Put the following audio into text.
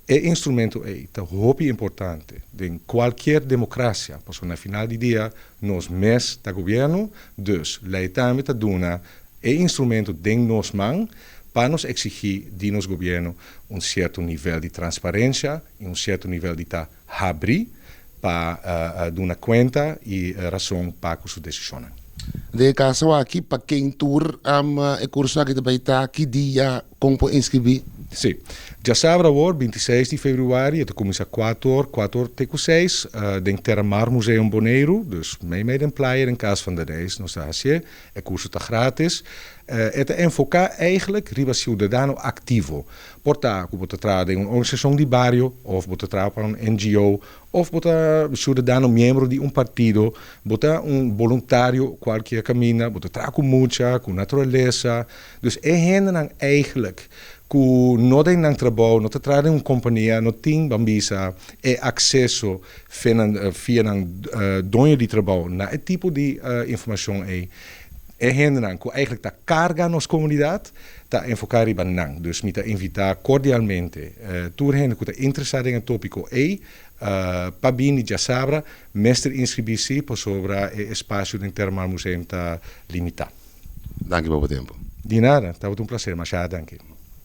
E instrumento ei ta hopi importante den kualkier demokrasia, pasobra na final di dia nos mes ta gobièrnu, dus lei tambe ta duna e instrumento den nos man pa nos eksigí di nos gobièrnu un sierto nivel di transparensia i un sierto nivel di ta habrí pa duna kuenta i rason pa ku su desishonnan. Den e kaso aki, pa ken tur e kurso aki ta bai ta, ki dia, kon por inskribí? Sí. Djasabra awor, 26 di febrüari, e ta kuminsá 4 or, 4 or te ku 6, den Terramar Museum Boneiru, dus meimei den playa den Kas van de Reis nos ta hasié. E kurso ta grátis. E ta enfoká eigenlijk riba siudadano aktivo. Por ta ku bo ta traha den un organisashon di bario òf bo ta traha pa un NGO òf bo ta siudadano miembro di un partido, bo ta un boluntario kualkier kaminda, bo ta traha ku mucha, ku naturalesa. Dus e hendenan eigenlijk ku no den nan trabou, no ta traha den un kompania, no tin, ban bisa, e akseso via nan doño di trabou na e tipo di informashon ei. E hendenan ku eigenlijk ta karga nos komunidat ta enfoká riba nan. Dus mi ta invitá kordialmente tur hende ku ta interesá den e tópiko ei pa bini djasabra. Mester inskribí sí pasobra e espasio den Terramar Museum ta limitá. Danki pa bo tempu. Di nada, tabata un plaser. Masha danki.